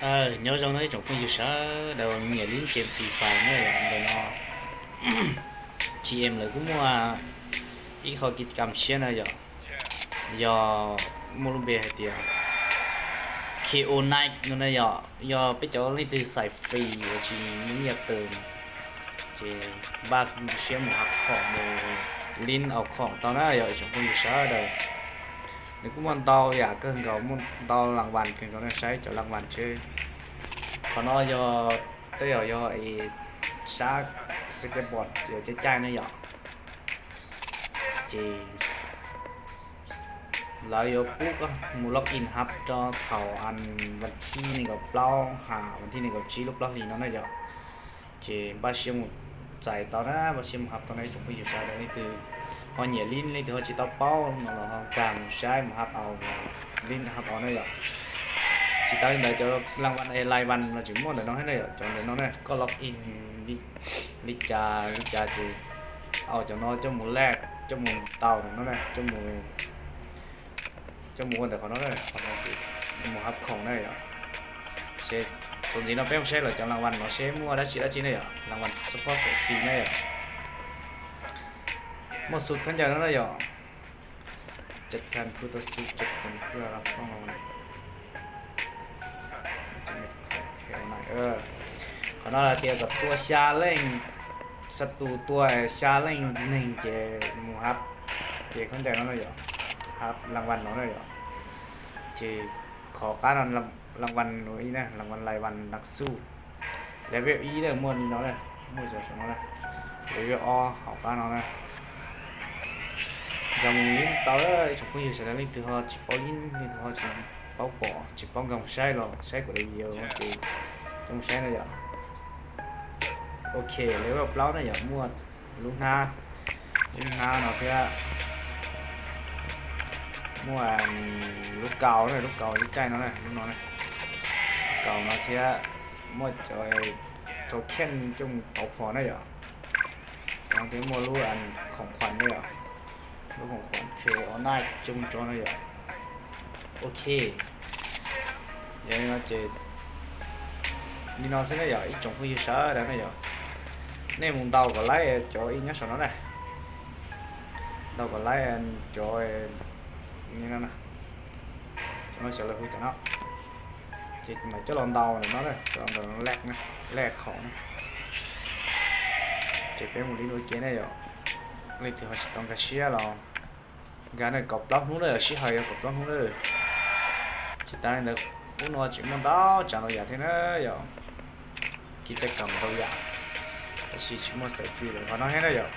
Nyob zoo no ib tsoom phooj ywg sawv daws nyiam lib game Free Fire na yom, ntawm no G M lawv kuj muaj ib qho kis kam tshiab na yom, yog muaj lub npe hais tias K O Night no na yom, yog peb cov leej twg xaiv free uas tsis muaj nyiaj tawm, ces npaj siab mus hab khoom mus lib au khoom tau na yom ib tsoom phooj ywg sawv daws. Nws kuj muaj ntau yam kawg nkaus, muaj ntau las vas kawg nkaus na, saib cov las vas seb. Qhov no yog tej zaum yog sab skateboard caij caij ne yom, ces lawv yuav pub koj mus log in hab rau thaum vas thib nees nkaum plaub hab vas thib nees nkaum tsib lub plaub hlis no na yom. Ces npaj siab mus txais tau na, npaj siab mus hab tau na ib tsoom phooj ywg sawv daws, leej twg ho nyiam lib, leej twg ho tsis tau paub no los ho nkag mus saib mus hab au, lib hab au na yom. Tsis tas li ntawd cov las vas, las vas los tseem muaj ntawm no thiab na yom, cov ntawm no na koj log in li cas li cas ces au cov no coj mus laj, coj mus tau ntawm no na, coj mus ua ntawm qhov no na, mus hab khoom na yom. Ces txuas ntxiv no peb mus saib lawv cov las vas no seb muaj dab tsi dab tsi na yom, las vas support xaiv free na yom. Muaj xu khaub ncaws no na yom, cov khan khu tau xu cov khan khu Qhov no hais tias kom tua xya leej, xya tus tua xya leej neeg ces mus hab, ces khaub ncaws no na yom, hab las vas no na yom. Ces qhov qab no las vas no ib na, las vas, las vas nas xuj, level ib na muaj li no na, muaj cov saum no na, level ob hauv qab no na. Nkag mus lib tau, ib tsoom phooj ywg sawv daws leej twg ho tsis paub lib, leej twg ho tsis paub pom, tsis paub nkag mus saib los saib kuv daim video no ces coj mus saib na yom. Ok, level plaub na yom, muaj lub hnab, lub hnab no thiab muaj lub kaus na, lub kaus ib caij no na, lub no na, lub kaus no thiab muaj cov token coj mus tau phom na yom. No thiab muaj lub khoom khuam na yom, lub khoom khuam K O Night coj mus tso na yom. Ok, yog li no ces li no xwb na yom ib tsoom phooj ywg sawv daws na yom. Nej mus ntaus kom laib cov ib nyob saum no na, ntaus kom laib cov no, cov no xyov lawv hu cas no, ces mam coj los ntaus ntawm no na, coj los ntaus laj na, laj khoom na. Ces peb mus li ua ke na yom, leej twg ho tsis tau nkag siab los nkag na, kaum plaub hnub na, sij hawm yog kaum plaub hnub na. Tsis tas li ntawd, ub no tseem muaj ntau tsav ntau yam thiab na yom, kev cai kam ntau yam, tab sis tsis muaj xaiv free lawm qhov no thiab na yom.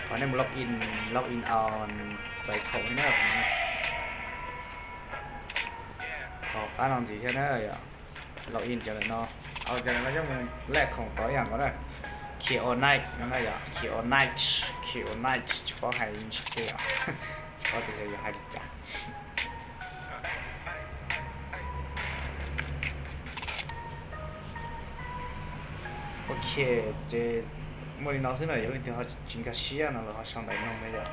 Qhov nej mus log in, log in out txais khoom thiab na. Qhov qab no ntxiv thiab na yom, log in cov ntawm no, cov ntawm no coj mus laj khoom tau ib yam nkaus na. K O Night no na yom, K O Night, K O Night tsis paub hais English thiab yom, tsis paub tias yog hais li cas. Ok, ces muaj li no xwb na yom, leej twg ho tsis nkag siab no los ho sau ntawv nug na yom.